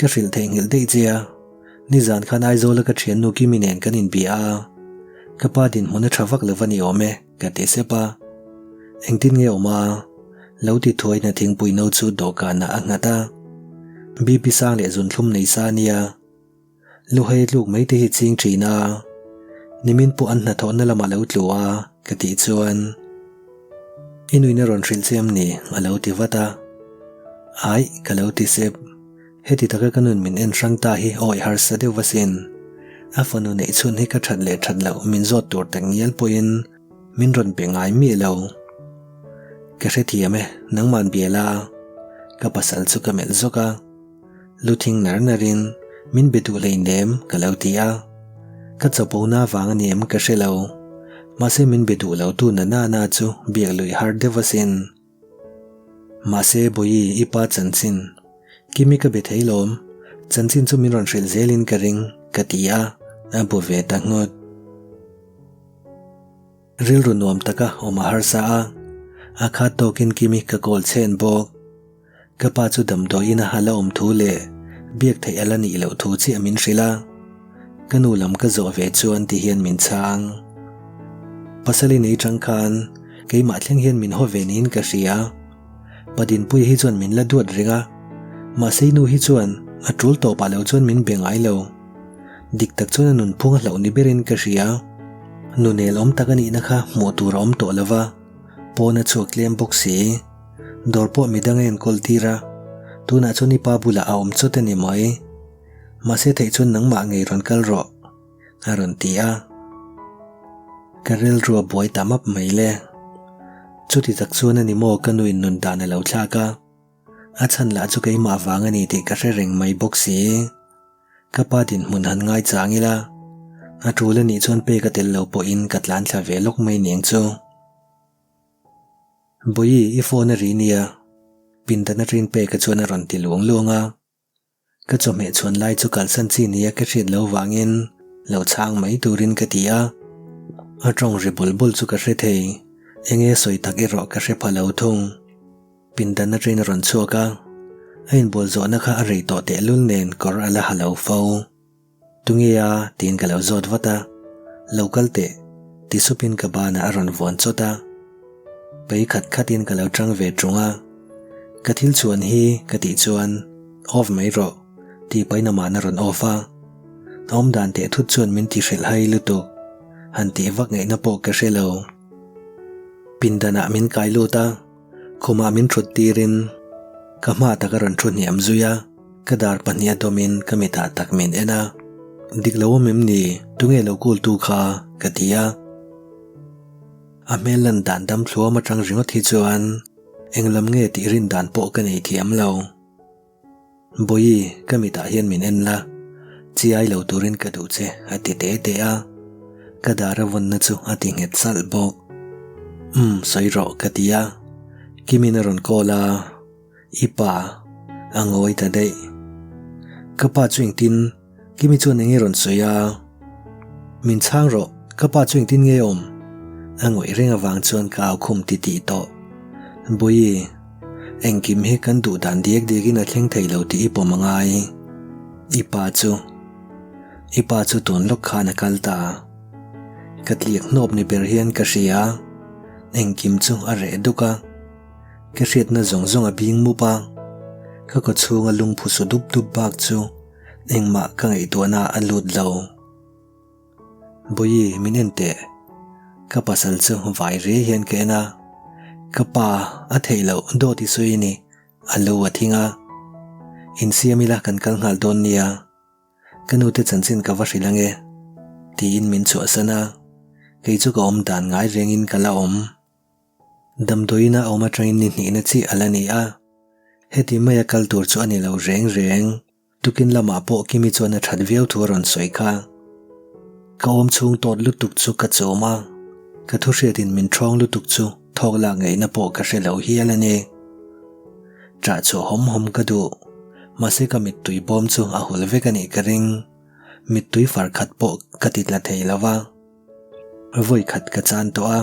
Ka hrilh theihnghilh daih che a, nizan khan Aizawla ka thiannu Kimi nen kan inbia a, ka pa dinhmun a tha vak lo va ni awm e, ka ti sep a. Engtin nge awm a? Lo ti thuaina thingpui no chu dawhkanah a nghat a. BP sang leh zunthlum nei sa a nia. Luhei tluk mai te hi ching thin a, nimin pawh an hnathawhna lamah lo tlu a ka tih chuan i nuin a rawn hrilh che em ni a lo ti vat a, aih ka lo ti sep, heti taka ka nun min en hrang ta hi awi harsa deuh asin, a fanu neih chhun hi ka that leh that loh min zawt tur tak ngial pawhin min rawn pe ngai miah lo. Ka hrethiam e, nangman bia la, ka pasal chu ka melh zawk a. Lu thing nar nar in min be duh hleinem ka lo ti a, ka chapo na vang a ni em ka hre lo, mahse min be duh lo tu na na na chu biak luih har deuh asin. Mahse Bawihi i pa chanchin Kimi ka be thei lawm, chanchin chu min rawn hrilh zel in ka ring ka ti a, a bu ve ta nghut. Rilru nuam taka awm a harsa a, a khat tawkin Kimi ka kawl chhen bawk. Ka pa chu damdawiin a la awm thu leh biak theih a la nih loh thu chiah min hrilh a, ka nu lam ka zawh ve chuan ti hian min chhang. Pasal i nei chang khan keimah thleng hian min haw ve niin ka hria. Pa Dinpuia hi chuan min la duat reng a, mahse i nu hi chuan a tul tawpah lo chuan min be ngai lo. Dik tak chuan a nunphung a hlauh ni berin ka hria. Nunel awm tak a nihna kha hmuh tur a awm tawh lo va, pawn a chhuak tlem bawk si. Dawr pawh midang a enkawl tir a, tunah chuan i pa bulah a awm chawt a ni mai. Mahse theih chuan nangmah ngei rawn kal rawh, a rawn ti a. Ka rilru a buai ta map mai le. Chuti tak chuan a ni maw ka nuin nun dan a lo thlak a, a chhan lah chu keimah vang a ni tih ka hre reng mai bawk si. Ka pa dinhmun han ngai chang ila, a tul a nih chuan pek a tel lo pawhin ka tlan thla ve lawk mai niang chu. Bawihi, i phone a ri nia, pindan a rin peka chuan a rawn ti luang luang a. Ka chawhmeh chhuan lai chu kalsan chi nia ka hriat lo vangin lo chhang mai turin ka ti a. A tawng ri bul bul chu ka hre thei, enge sawi tak erawh ka hre pha lo thung. Pindan a rin a rawn chhuak a, a inbual zawhna kha a rei tawh tehlul nen kawr a la ha lo fo. Tunge a? tiin ka lo zawt vat a, Lo kal teh, ti supin ka banah a rawn vuan chawt a. Pei khat khatin ka lo tang ve tung a, Ka thil chhuan hi ka tih chuan off mai rawh, tih pahin amahna rawn off a. A awmdan teh thut chuan min ti hrilh hai lutuk, han tih vak ngaihna pawh ka hre lo. Pindanah min kai lut a. Khumah min thut tirin ka hma tak a rawn thu hniam zui a, ka dar pahniha dawmin ka mitah tak min en a. Dik lo awm em ni? Tunge lo kul tu kha? ka ti a. A hmel lan dan dam thluam atang ringawt hi chuan englam nge tih rin dan pawh ka nei thiam lo. Bawihi, ka mitah hian min en la, chiai lo turin ka duh che, a ti te te a. Ka dar a vawnna chu a ti nghet salh bawk. Umm, sawi rawh, ka ti a. Kimin a rawn call a, I pa, a ngawi ta daih. Ka pa chu engtin, Kimi chuan eng nge rawn sawi a? Min chhang rawh, ka pa chu engtin nge awm? A ngawih reng avang chuan ka au khum ti tih tawh. Bawihi, engkim hi kan duh dan diak diakin a thleng thei lo tih i pawm a ngai. I pa chu, i pa chu tun lawk khan a kal ta. Ka tliak hnawp ni ber hian ka hria, engkim chu a reh duk a. Ka hriatna zawng zawng a bing mup a, ka kawchhunga lungphu su dup dup bak chu Engmah ka ngaihtuahna a lut lo. Bawihi, min en teh. Ka pasal chu vai riai hian ka en a. Ka pa, a theih loh dawt i sawi a ni, a lo a thing a. Insiam ila kan kal nghal dawn nia. Ka nute chanchin ka va hrilh ange, tiin min chhuahsan a. Kei chu ka awm dan ngai rengin ka la awm. Damdawiin a awm atangin ni hnihna chi a la ni a, heti maia kal tur chu a ni lo reng reng. Tukin lamah pawh Kimi chuan a that viau thu a rawn sawi kha. Ka awm chhung tawt lutuk chu ka chawm a, ka thu hriatin min thawng lutuk chu thawk lak ngaihna pawh ka hre lo hial a ni. Ṭah chhuah hawm hawm ka duh, mahse ka mittui bawm chu a hul vek a nih ka ring. Mittui far khat pawh ka ti tla thei lo va. Vawi khat ka chan tawh a,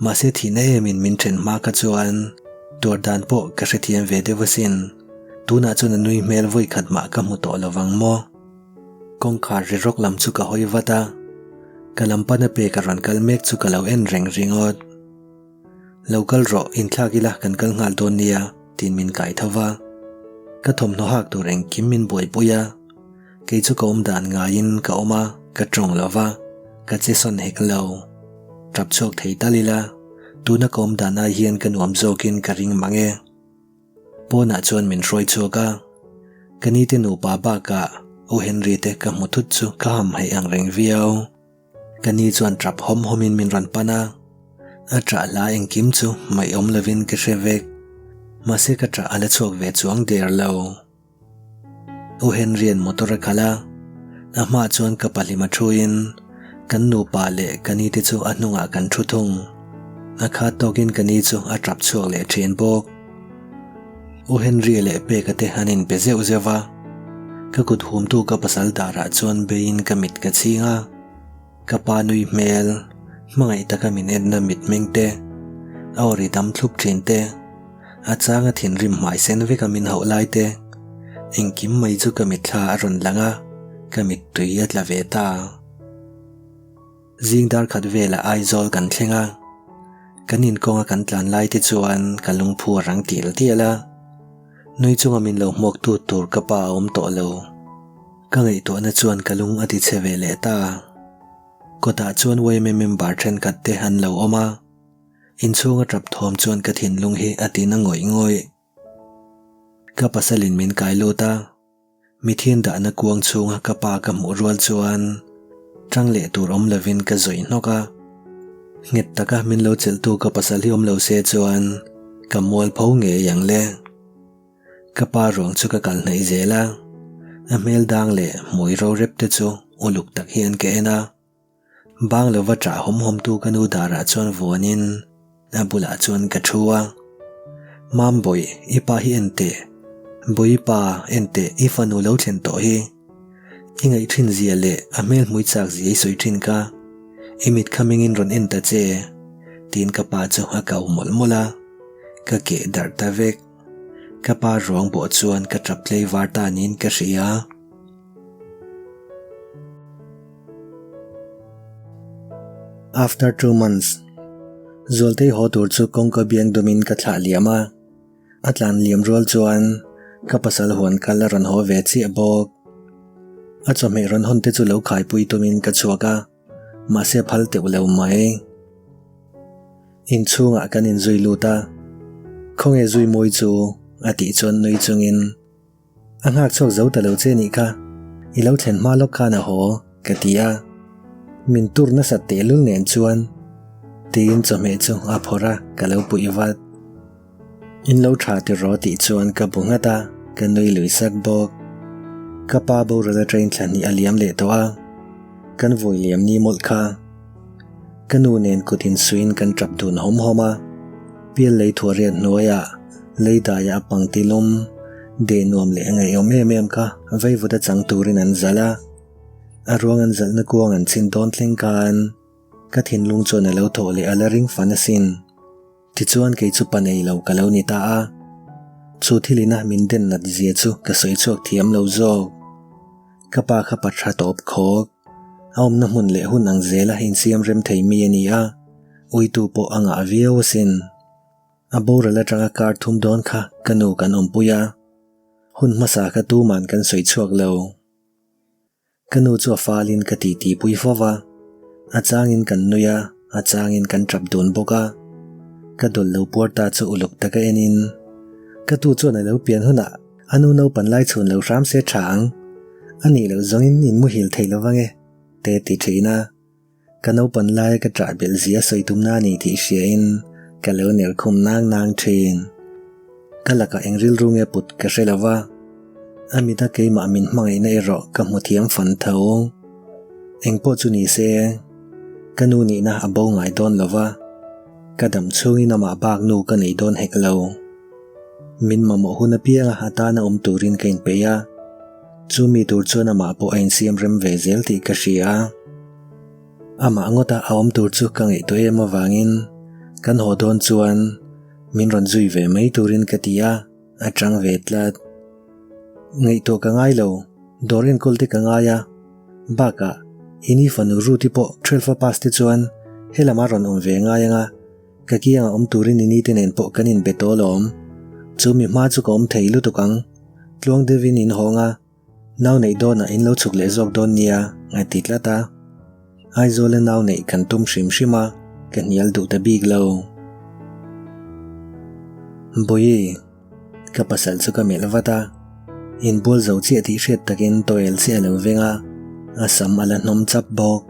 mahse thihna emin min then hma kha chuan tuar dan pawh ka hrethiam ve deuh asin. Tunah chuan a nui hmel vawi khat mah ka hmu tawh lovang maw? Kawngkhar ri rawk lam chu ka hawi vat a, ka lam pana pek a rawn kal mek chu ka lo en reng ringawt. Lo kal rawh, inthlak ila kan kal nghal dawn nia, tiin min kai tho va. Ka thawmhnaw hak tur engkim min buaipui a, kei chu ka awm dan ngaiin ka awm a, ka tawng lo va, ka che sawn hek lo. Tap chhuak thei tal ila, tuna ka awm dan ai hian ka nuam zawkin ka ring mang e. Pawnah chuan min hruai chhuak a, ka nite nupa bakah U Henry te ka hmu thut chu ka hamhaih ang reng viau. Ka ni chuan tap hawm hawmin min rawn pan a, a ṭah hla engkim chu hmaih awm lovin ka hre vek. Mahse ka ṭah a la chhuak ve chuang der lo. U Henry-a'n motor a khalh a, a hmaah chuan ka pahlima thuin kan nupa leh ka ni te chu a hnungah kan thu thung. A khat tawkin ka ni chu a tap chhuak leh thin bawk. U Henry-a leh Peka te an inbe zeuh zeuh va, ka kut humtu ka pasal darah chuan beiin ka mit ka chhing a. Ka pa nui hmel, hmangaih taka min enna mitmeng te, a aw ri dam thlup thin te, a changa thinrim hmai sen veka min hauh lai te, engkim mai chu ka mitthla a rawn lang a, ka mittui a tla ve ta. Zing dar khat velah Aizawl kan thleng a, kan inkawnga kan tlan lai te chuan ka lungphu a rang tial tial a, nui chunga min lo hmuak tu tur ka pa a awm tawh lo. Ka ngaihtuahna chuan ka lung a ti chhe ve leh ta. Kawtah chuan yma member thenkhat te an lo awm a, inchhunga tap thawm chuan ka thinlung hi a ti na ngawih ngawih. Ka pasalin min kai lut a, mithian dahna kuang chhunga ka pa ka hmuh rual chuan tang leh tur awm lovin ka zawih hnawk a. Nghet taka min lo chelhtu ka pasal hi awm lo se chuan ka mualpho ngei ang le. Ka pa ruang chu ka kal hnaih zel a, a hmel dang leh hmui ro rep te chu uluk tak hian ka en a. Bang lova ṭah hawm hawm tu ka nu darah chuan vuanin a bulah chuan ka thu a. Mam Bawih, i pa hi en teh. Bawih i pa, en teh, i fanu lo thlen tawh hi. I ngaih ṭhin zia leh a hmel hmui chak zia i sawi ṭhin ka. I mit kha mengin rawn en ta che, tiin ka pa chu a kau mawlh mawlh a. Ka keh darh ta vek. Ka pa ruang bawh chuan ka tap tlei var ta niin ka hria. After two months, Zualtei haw tur chu kawngka biang dumin ka thlah liam a. A tlan liam rual chuan ka pasal huan kal a rawn haw ve chiah bawk. A chawhmeh rawn hawn te chu lo khaipui tumin ka chhuak a. Mahse a phal teuh lo mai. Inchhungah kan inzui lut a, Khawnge zui mawi chu? a tih chuan nui chungin, A nghak chhuak zo ta lo che nih kha, i lo thlen hma lawk khan a haw, ka ti a. Min tur nasat tehlul nen chuan tiin chawhmeh chu a phawrh a, ka lo puih vat. In lo tha ti rawh tih chuan ka bu nghat a, ka nui lui sak bawk. Ka pa boral a train thla hnih a liam leh tawh a, kan vawi liam ni mawlh kha. Ka nu nen kut insuiin kan tap dun hawm hawm a, pial lei thuah riat hnuaiah lei daiah a pangti lum, deh nuam leh ngaihawm em em kha vaivut a chang turin an zalh a. A ruang an zalhna kuang an chhin dawn thleng khan ka thinlung chuan a lo thawh leh a la ring fan asin. Tichuan kei chu pa nei lo ka lo ni ta a, chu thil ina min den nat zia chu ka sawi chhuak thiam lo zawk. Ka pa kha pa tha tawp khawk, a awmna hmun leh hun ang zela insiam rem thei mi a ni a, uitu pawh a ngah viau asin. A boral atanga kar thum dawn kha ka nu kan awmpui a, hun hmasa kha tuman kan sawi chhuak lo. Ka nu chu a falin ka titi pui fo va, a changin kan nui a, a changin kan tap dun bawk a. Ka dawlh lo puar ta chu uluk taka enin, Ka tu chuan a lo pian hunah a nu naupan lai chhun lo hram se tha ang, a nih loh zawngin in muhil thei lo vang e, te ti thin a. Ka naupan laia ka ṭah belh zia sawi tumna a ni tih hriain ka lo ner khum nang nang ṭhin. Ka lakah eng rilru nge put ka hre lo va, a mita keimah min hmangaihna erawh ka hmu thiam fan tho. Engpawh chu ni se, ka nu nihna a bo ngai dawn lo va, ka dam chhungin amah bak nu ka nei dawn hek lo. Min mamawh hun apianga a tana awm turin ka inpeih a. Chu mi tur chuan amah pawh a insiam rem ve zel tih ka hria. Amah ngawta a awm tur chu ka ngaihtuah em avangin kan haw dawn chuan min rawn zui ve mai turin ka ti a, a chang ve tlat. Ngaihtuah ka ngai lo, dawr enkawl te ka ngai a. Bakah, i ni fanu Ruth-i pawh twelve a pass te chuan helam a rawn awm ve ngai ang a, ka kiangah awm turin i ni te nen pawh kan inbe tawh alawm. Chu mi hma chu ka awm thei lutuk ang. Tluang deuhin in hawng a, nau neih dawnah in lo chhuk leh zawk dawn nia, a ti tlat a. Aizawla nau neih kan tum hrim hrim a, ka hnial duh ta bik lo. Bawihi. Ka pasal chu ka melh vat a, inbual zo chiah tih hriat takin tawel chiah a lo veng a, a sam a la hnawm chap bawk.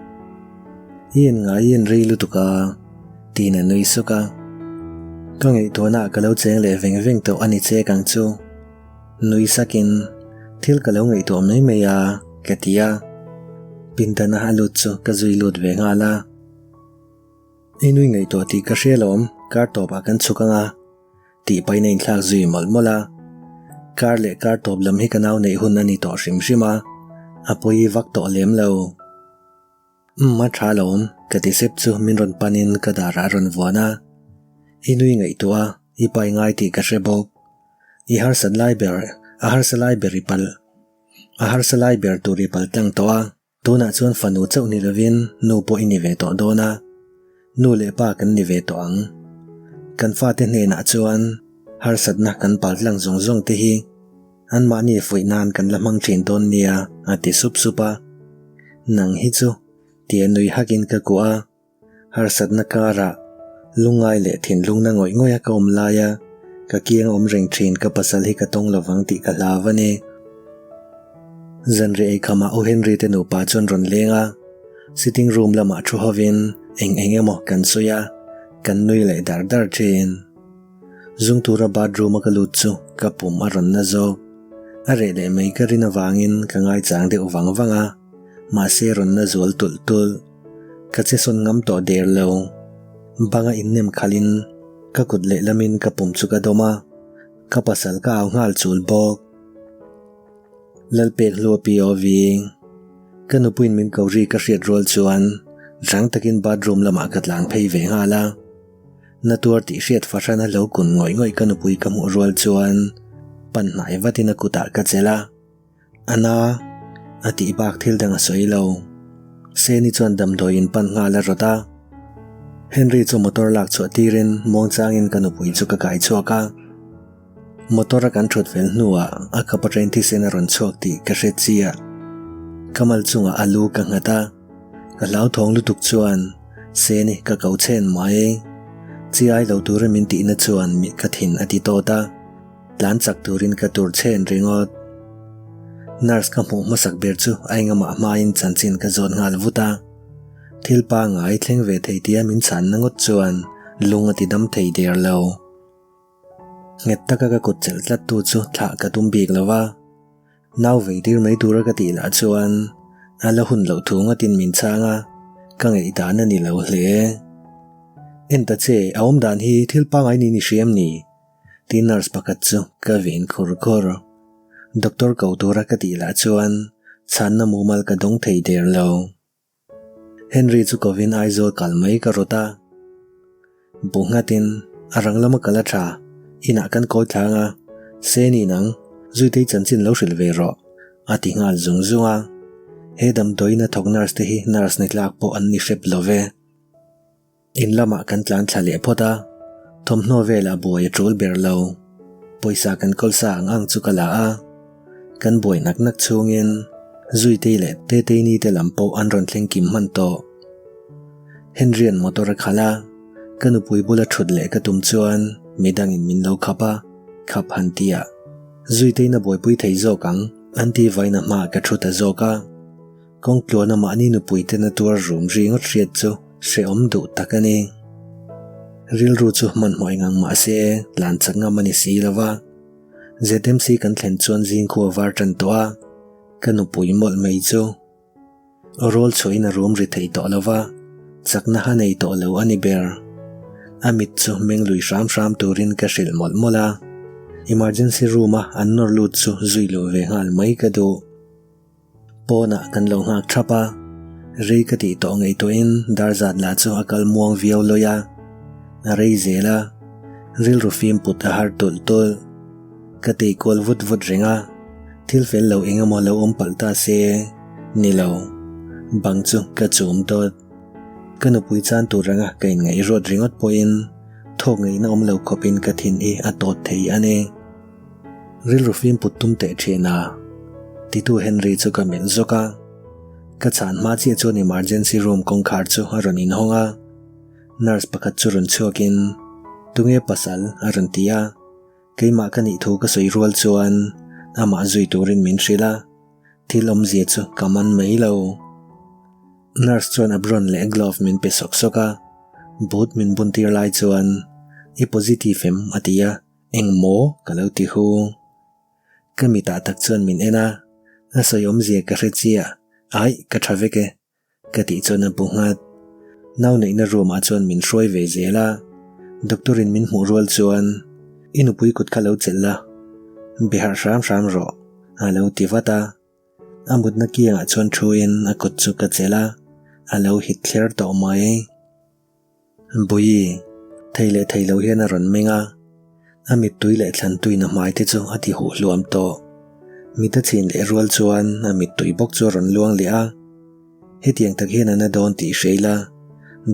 I en ngai i en rei lutuk a, tiin a nui suk a. Ka ngaihtuahna ah ka lo cheng leh veng veng tawh a ni chek ang chu. Nui sakin, Thil ka lo ngaihtuah mai mai a, ka ti a. Pindana a lut chu ka zui lut ve nghal a. I nui ngaihtuah tih ka hria lawm, kar tawpah kan chhuk ang a. Tih pahin a inthlak zui mawlh mawlh a. Kar leh kar tawp lam hi ka nau neih hun a ni tawh hrim hrim a, a pawi vak tawh lem lo. Umm a tha lawm, ka ti sep chu min rawn panin ka darah a rawn vuan a. I nui ngaihtuah a, i pai ngai tih ka hre bawk. I harsat lai ber, a harsa lai ber i pal, a harsa lai ber tur i pal tlang tawh a. Tunah chuan fanu chauh ni lovin nu pawh i ni ve tawh dawn a, nu leh pa kan ni ve tawh ang. Kan fate hnenah chuan harsatna kan pal tlang zawng zawng te hi anmahni fuih nan kan la hmang thin dawn nia a ti sup sup a. Nang hi chu tia nui hakin ka kuah a. Harsatna karah lungngai leh thinlungna ngawih ngawih a ka awm laia ka kiang awm reng thin ka pasal hi ka tawng lovang tih ka hlau a ni. Zanriah eikhamah U Henry te nupa chuan rawn leng a, sitting room lamah thu hovin eng eng emaw kan sawi a, kan nui leh dar dar thin. Zung tura bathroom a ka lut chu ka pum a rawn na zawk. A reh leh mai ka rin avangin ka ngaichang deuh vang vang a, mahse rawn na zual tulh tulh. Ka che sawn ngam tawh der lo. Banga innem khalhin ka kut lehlamin ka pum chu ka dawm a, ka pasal ka au nghal chul bawk. Lalpek hlua POV. Ka nupuiin min ko ri ka hriat rual chuan rang takin bathroom lamah ka tlan phei ve nghal a. Na tuar tih hriat fahrana lo kun ngawih ngawih ka nupui ka hmuh rual chuan pan hnai vatin a kutah ka chelh a. A na a tih bak thil dang a sawi lo. Seni chuan damdawiin pan nghal a rawt a. Henry chu motor lak chhuah tirin muangchangin ka nupui chu ka kai chhuak a. Motor a kan thut fel hnuah a kap atangin thisen a rawn chhuak tih ka hre chiah. Ka mal chungah a lu ka nghat a, ka hlauthawng lutuk chuan Seni ka ko chhen mai. Chi ai lo tura min tihna chuan ka thin a ti tawt a. Tlan chak turin ka tur chhen ringawt. Nurse ka hmuh hmasak ber chu a engamah hmain chanchin ka zawt nghal vut a. Thil pangai thleng ve thei tia min chhanna ngawt chuan lung a ti dam thei der lo. Nghet taka ka kut chelh tlat tu chu thlah ka tum bik lo va. Nau vei tir mai tura ka tih lah chuan a la hun loh thu ngawtin min chhang a, ka ngaihdan a ni lo hle. En ta che, a awm dan hi thil pangai niin i hria em ni? Tiin nurse pakhat chu ka vin khur khur. Doctor ko tura ka tih lah chuan chhanna mumal ka dawng thei der lo. Henry chu kovin Aizawl kal mai ka rawt a. Bu nghatin a rang lama kal a tha, inah kan kawi thlang a, Seni nang, Zuitei chanchin lo hrilh ve rawh, a ti nghal zung zung a. He damdawiin a thawk nurse te hi nurse ni tlak pawh an ni hrep lo ve. In lamah kan tlan thla leh phawt a, thawmhnaw velah buai a tul ber lo. Pawisa kan kawl sa ang ang chu ka la a, kan buai nak nak chhungin Zuitei leh Teteini te lam pawh an rawn thleng kim hman tawh. Henry-a'n motor a khalh a, ka nupui bula thut leh ka tum chuan midangin min lo khap a, khap han ti a, Zuiteiin a buaipui thei zawk ang an ti vaina hmaah ka thu ta zawk a. Kawng tluana mahni nupui ten a tuar rum ri ngawt hriat chu hrehawm duh tak a ni. Rilru chu hmanhmawh eng ang mah se tlan chak ngam a ni si lo va. ZMC kan thlen chuan zing khu a var tan tawh a, ka nupui mawlh mai chu rawl chhuahin a rum ri thei tawh lo va, chakna a nei tawh lo a ni ber. A mit chu meng lui hram hram turin ka hrilh mawlh mawlh a, emergency room-a an nawr lut chu zui luh ve nghal mai ka duh. Pawnah kan lo nghak thap a, rei ka tih tawh ngaihtuahin dar zat lah chu a kal muang viau lawi a, a rei zel a, rilru fim put a har tulh tulh. Ka tei kual vut vut reng a, Thil fel lo eng emaw lo awm palh ta se, ni lo. Bang chu ka chum dawt. Ka nupui chan tur anga ka inngaih ruat ringawt pawhin thawk ngaihna awm lo khawpin ka thin hi a tawt thei a ni. Rilru fim put tum teh thin a, titu Henry chu ka melh zawk a. Ka chhan hma chiah chuan emergency room kawngkhar chu a rawn inhawng a. Nurse pakhat chu rawn chhuakin, Tunge pasal? a rawn ti a. Keimah ka nih thu ka sawi rual chuan amah zui turin min hrilh a, thil awmzia chu ka man mai lo. Nurse chuan apron leh glove min pe sawk sawk a, boot min bun tir lai chuan, I positive em? a ti a, Eng maw? ka lo ti hu. Ka mitah tak chuan min en a, a sawi awmzia ka hre chiah, Aih, ka tha vek e. Ka tih chuan a bu nghat. Nau neihna room ah chuan min hruai ve zel a, doctor in min hmuh rual chuan i nupui kut kha lo chelh la, be harh hram hram rawh a lo ti vat a. A mutna kiangah chuan thu in a kut chu ka chelh a, a lo hit thler tawh mai. Bui, thei leh thei lo hian a rawn meng a, a mittui leh thlan tuin a hmai te chu a ti huh hluam tawh. Mit a chhin leh rual chuan a mittui bawk chu a rawn luang leh a, hetiang tak hian a na dawn tih hria ila,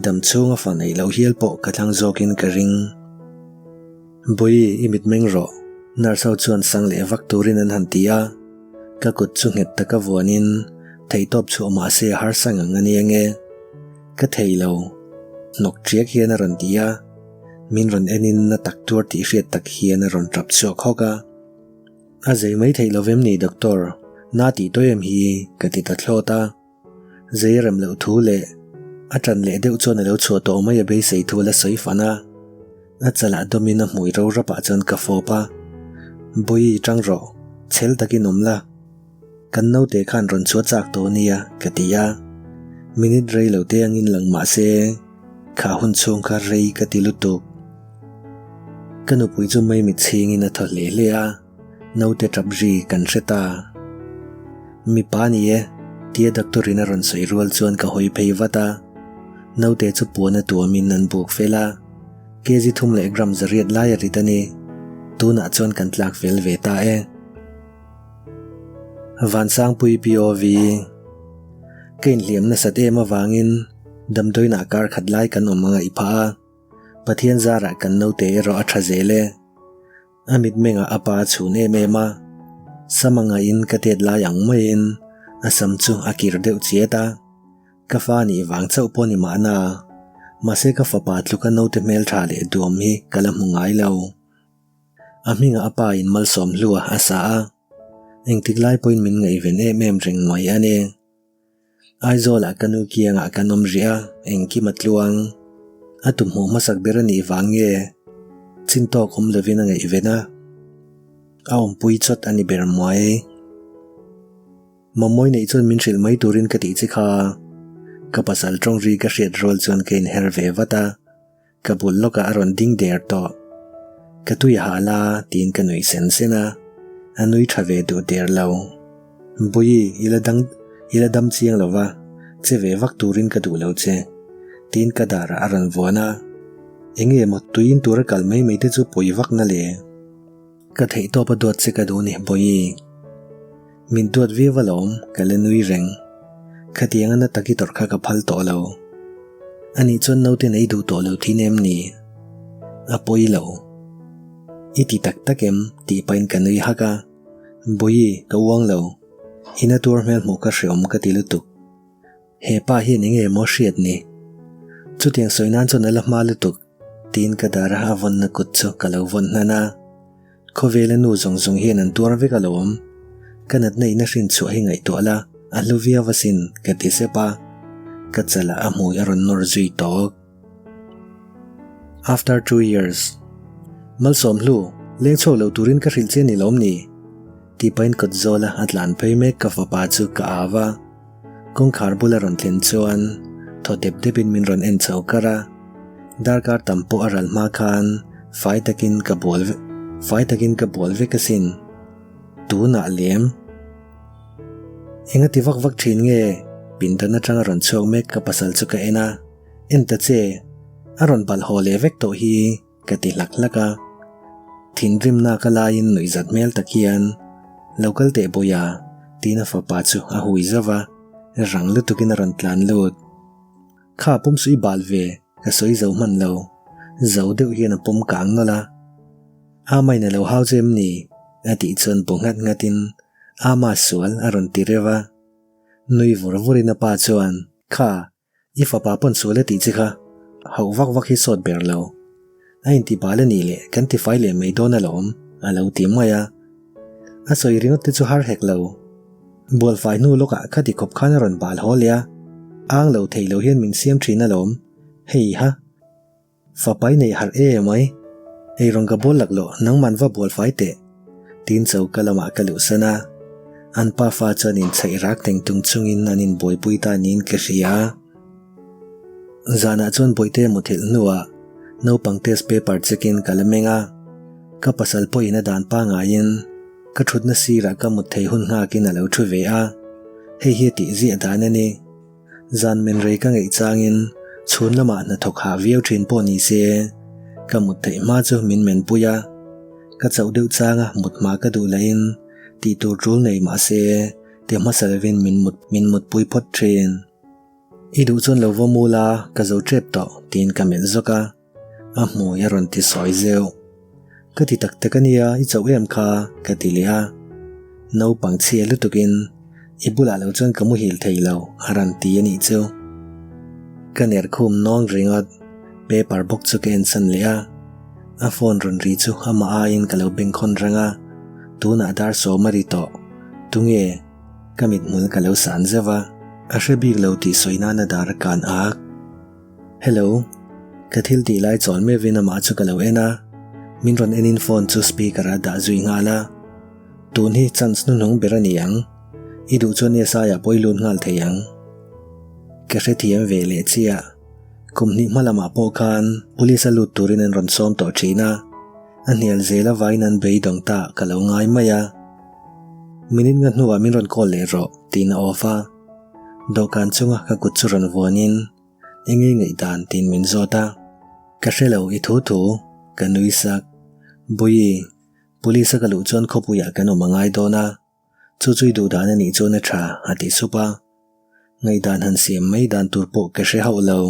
dam chhung a fa neih loh hial pawh ka thlang zawkin ka ring. Bui, i mit meng rawh, nurse ho chuan sang leh vak turin an han ti a, ka kut chu nghet taka vuanin theihtawp chhuah mahse a harsa ngang a nia nge. Ka thei lo. Hnawk ṭiak hian a rawn ti a, min rawn enin na tak tuar tih hriat tak hian a rawn ṭap chhuak hawk a. A zei mai theih lo vem ni Doctor, na tih tawh em hi ka ti ta thlawt a. Zei a rem loh thu leh a ṭan leh deuh chuan a lo chhuah tawh mai a beisei thu a la sawi fan a. A chalah dawmin a hmui ro rapah chuan ka fawp a, Bawi ṭang rawh, chhel takin awm la. Kan naute khan rawn chhuah chak tawh nia ka ti a, minute rei lo te angin lang mah se kha hun chhung kha rei ka ti lutuk. Ka nupui chu mei mit chhingin a thaw hle hle a, naute tap ri kan hre ta. Mipa ni e, tia doctor in a rawn sawi rual chuan ka hawi phei vat a, naute chu puan a tuamin an buk fel a, kg thum leh gram zariat lai a rit a ni, tunah chuan kan tlak fel ve ta e. Vansangpui POV Ka inhliam nasat em avangin damdawiinah kar khat lai kan awm a ngaih phah a, Pathian zarah kan naute erawh a tha zel e. A mitmengah a pa a chhun em em a, sam a ngaihin ka tet lai ang maiin a sam chu a kir deuh chiat a, ka fa nih vang chauh pawh ni mahna, mahse ka fapa tluka naute hmeltha leh duam hi ka la hmu ngai lo. A hmingah a pa in malsawm hlua a sa a, engtik lai pawhin min ngaihven em em reng mai a ni. Aizawlah ka nu kiangah kan awm rih a, engkim a tluang. A tum hmuh hmasak ber a nih vang nge chin tawk awm lovin a ngaihven a, a awmpui chawt a ni ber mai. Mawmawi neih chuan min hrilh mai turin ka tih chi kha. Ka pasal tawng ri ka hriat rual chuan ka inher ve vat a. Ka bul lawkah a rawn ding der tawh. Ka tui a hal a tiin ka nuih sen sen a, a nui tha ve duh der lo. Bawi, i la dang, i la dam chiang lo va, che ve vak turin ka duh lo che, tiin ka darah a rawn vuan a. Enge maw tuiin tura kal mai mai te chu pawi vak na le. Ka theihtawp a duat che ka duh ni, Bawi. Min duat viau alawm, ka la nui reng. Khatiang a na tak i tawrh kha ka phal tawh lo. Anih chuan naute nei duh tawh lo thin em ni? A pawi lo. I ti tak tak em? tih pahin ka nui hak a. Bawi, ka uang lo. I na tuar hmel hmuh ka hreawm ka ti lutuk. He pa hian enge maw hriat ni? Chutiang sawi nan chuan a la hma lutuk. Tiin ka dar a vawnna kut chu ka lo vawn hnan a, khawvela nu zawng zawng hian an tuar vek alawm. Ka natna in a hrin chhuah hi ngaihtuah la, a hlu viau asin ka ti sep a, ka chalah a hmui a rawn nawr zui tawk. After two years. Malsawmhlu, leng chhuak lo turin ka hrilh che ni lawm ni? Tih pahin kawt zawla a tlan phei mek ka fapa chu ka au a. Kawngkhar bula rawn thlen chuan thaw dep depin min rawn en chho kar a, darkar tam pawh a ral hma khan fai takin ka bual fai takin ka bual vek asin. Tunah lem. Enga ti vak vak thin nge? Pindan atanga rawn chhuak mek ka pasal chu ka en a, En ta che, a rawn balh haw leh vek tawh hi. Ka ti hlak hlak a, thinrimna ka laiin nuihzat hmel tak hian Lo kal teh Bawiha, tiin a fapa chu a hui zauh a, rang lutukin a rawn tlan lut. Kha pawm suih bal ve, ka sawi zo hman lo. Zo deuh hian a pawm kang nawlh a. Amain a lo hau che em ni? a tih chuan bu nghat nghatin Ama sual a rawn ti reuh a. Nui vur vurin a pa chuan, Kha, i fapa pawn sual a tih che kha, hauh vak vak hi sawt ber lo. A inti bal a nih leh kan tifai leh mai dawn alawm, a lo ti mai a. A sawi ringawt te chu har hek lo. Bualfai hnu lawkah khati khawp khan a rawn bal haw leh a, ang lo thei lo hian min siam thin alawm, hei ha. Fapai nei harh e mai. Ei rawn ka bawl lak loh nangman va bualfai teh. Tin choka lamah ka luhsan a, an pafa chuan inchhaih rak teng tung chungin an inbuaipui ta niin ka hria. Zanah chuan Bawihte muthilh hnuah naupang test paper check in ka la meng a, ka pasal pawhin a dan pangaiin ka thutna sirah ka mut thei hun nghakin a lo thu ve a, hei hi a tih ziah dan a ni. Zan men rei ka ngeih changin chhun lamah hnathawk hah viau thin pawh ni se, ka mut theih hma chu min men pui a, ka chauh deuh changa mut hma ka duh lahin tih tur tul nei mah se ti hmasa lovin min mut min mutpui phawt thin. I duh chuan lo va mu la, ka zo tep tawh, tiin ka melh zawk a, a hmui a rawn ti sawi zeuh. Ka ti tak tak a nia, i chauh em kha, ka ti leh a. Naupang chhia lutukin, I bulah lo chuan ka muhil thei lo, a rawn ti a nih chu. Ka ner khum nawng ringawt, paper bawk chu ka ensan leh a. A phone rawn ri chu amah aiin ka lo bengkhawn reng a, tunah dar sawm a ri tawh. Tunge? Ka mithmul ka lo san zeuh a, a hre bik lo tih sawi nana dar a kan ak. Hello, ka thil tih lai chawl meuhin amah chu ka lo en a, min rawn enin phone chu speaker ah dah zui nghal a. Tun hi chance hnuhnung ber a ni ang, i duh chuan SI ah pawh i lut nghal thei ang. Ka hrethiam ve leh chiah, kum hnih hma lamah pawh khan police a lut turin an rawn sawm tawh thin a, a hnial zel avangin an beidawng ta ka lo ngai mai a. Minute nga hnuah min rawn call leh rawh tiin a off a, dawhkan chunga ka kut chu rawn vuanin enge ngaihdan tiin min zawt a, ka hre lo i thu thu ka nui sak. Bawihi, police a ka luh chuan khawpuiah kan awm a ngai dawn a, chu chu i duh dan a nih chuan a tha a ti sup a. Ngaihdan han siam mai dan tur pawh ka hre hauh lo.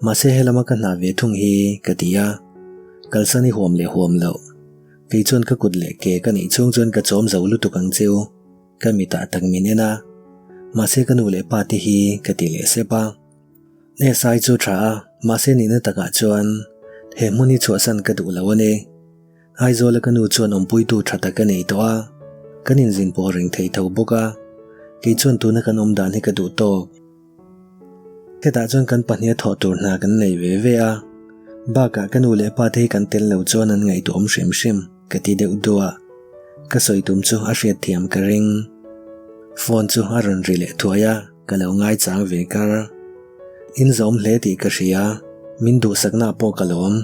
Mahse helama ka hna ve thung hi ka ti a, kalsan i huam leh huam loh. Kei chuan ka kut leh ke ka neih chhung chuan ka chawm zo lutuk ang cheu, ka mitah tak min en a. Mahse ka nu leh pa te hi ka ti leh sep a. SI chu tha a, mahse nihna takah chuan he hmun hi chhuahsan ka duh lo a ni. Aizawla ka nu chuan awmpuitu tha tak a nei tawh a, kan inzin pawh reng thei tho bawk a, kei chuan tuna kan awm dan hi ka duh tawk. Hetah chuan kan pahniha thawh tur hna kan nei ve ve a, bakah ka nu leh pa te hi kan tel lo chuan an ngaihtuahawm hrim hrim ka ti deuh duah. Ka sawi tum chu a hriatthiam ka ring. Phone chu a rawn ri leh thuai a, ka lo ngaichang ve kar. In zawm hle tih ka hria, min duhsakna pawh ka lawm.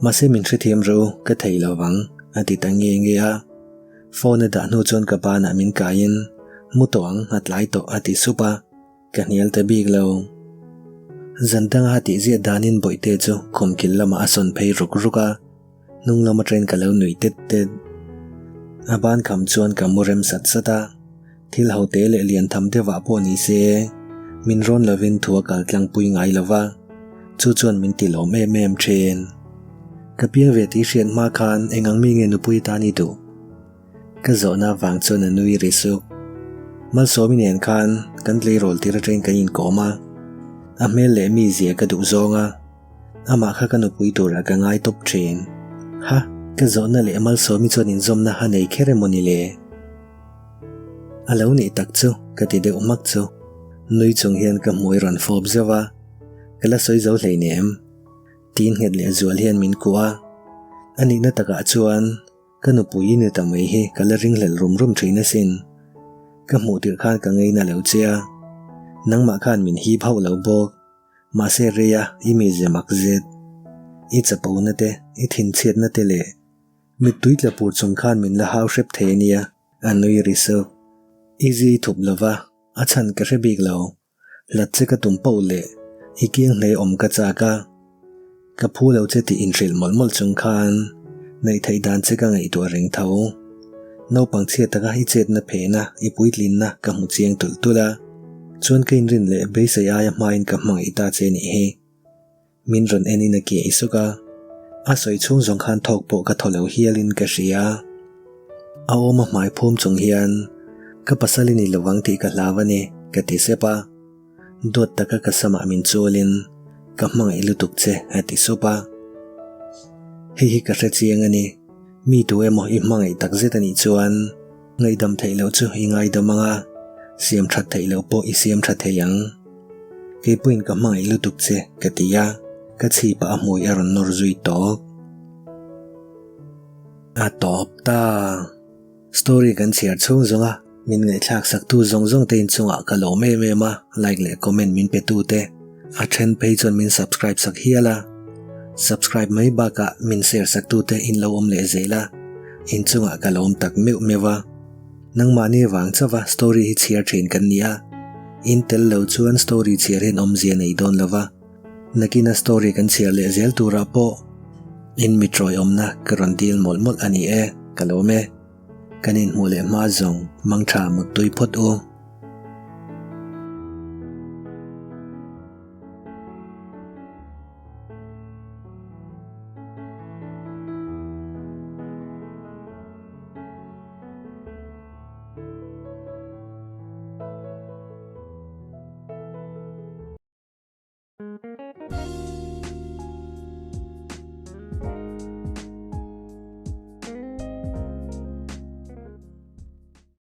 Mahse min hrethiam ro ka thei lo vang, a ti ta nge nge a. Phone a dah hnu chuan ka banah min kaiin, Mu tawh ang, a tlai tawh, a ti sup a, ka hnial ta bik lo. Zan danga a tihziah danin Bawihte chu khumkil lamah a sawn phei ruk ruk a, hnung lam atangin ka lo nui tet tet. A ban kham chuan ka mu rem sat sat a, thil hote leh lian tham deuhah pawh ni se, min rawn lovin thu a kal tlangpui ngai lo va, chu chuan min ti lawm em em thin. Ka piang ve tih hriat hma khan eng ang mi nge nupui tan i duh? Ka zawhna avang chuan a nui ri suk. Malsawmi nen khan kan tleirawl tir atangin kan inkawm a, a hmel leh mizia ka duh zawng a, Amah kha ka nupui turah ka ngai tawp thin. Ha, ka zawhna leh Malsawmi chuan inzawmna a nei kher emaw ni le? A lo nih tak chu, ka ti deuh hmak chu. Nui chung hian ka hmui rawn fawp zeuh a, ka la sawi zo hleinem. Tiin nghet leh zual hian min kuah a. A nihna takah chuan ka nupui i ni ta mai hi ka la ringhlelh rum rum thin asin. Ka hmuh tirh khan ka ngaina lo che a, nangmah khan min hip hauh lo bawk. Mahse reia i mizia mak zet, i chapona te, i thinchhiatna te leh mittui tla pur chung khan min la hau hrep thei a nia, a nui ri suk. I zi i thup lova, a chhan ka hre bik lo. Hlat che ka tum poh leh i kiang hle awm ka chak a. Ka phu lo che tih inhrilh mawlh mawlh chung khan neih theih dan che ka ngaihtuah reng tho. Naupang chhia taka i chetna phehna, i puitlinna ka hmu chiang tulh tulh a. Chuan ka inrin leh beisei aia hmain ka hmangaih ta che nih hi. Min rawn en in a kiai suk a, a sawi chhung zawng khan thawk pawh ka thaw lo hialin ka hria. A awm a hmai phum chung hian ka pasal i ni lovang tih ka hlau a ni, ka ti sep a. Duat taka ka samah min chulin ka hmangaih lutuk che a ti sup a. Hei hi ka hre chiang a ni, mi tu emaw i hmangaih takzet a nih chuan ngaihdam theih loh chu i ngaidam ang a, siam that theih loh pawh i siam tha thei ang. Kei pawhin ka hmangaih lutuk che ka ti a, ka chhipah a hmui a rawn nawr zui tawk. A tawp ta. Story kan chhiar chhung zawng a, min ngaihthlak sak tu zawng zawng te inchungah ka lawm em em a, like leh comment min pe tu te, a then phei chuan min subscribe sak hial a, subscribe mai bakah min share sak tu te in lo awm leh zel a, inchungah ka lawm tak meuh meuh a. Nangmahni vang chauha story hi chhiar thin kan ni a, in tel lo chuan story chhiar hian awmzia nei dawn lo va, nakina story kan chhiar leh zel turah pawh in mitrawi awmna ka rawn dil mawlh mawlh a ni e, ka lawm e. Kan inhmuh leh hma zawng mangtha muttui phawt u.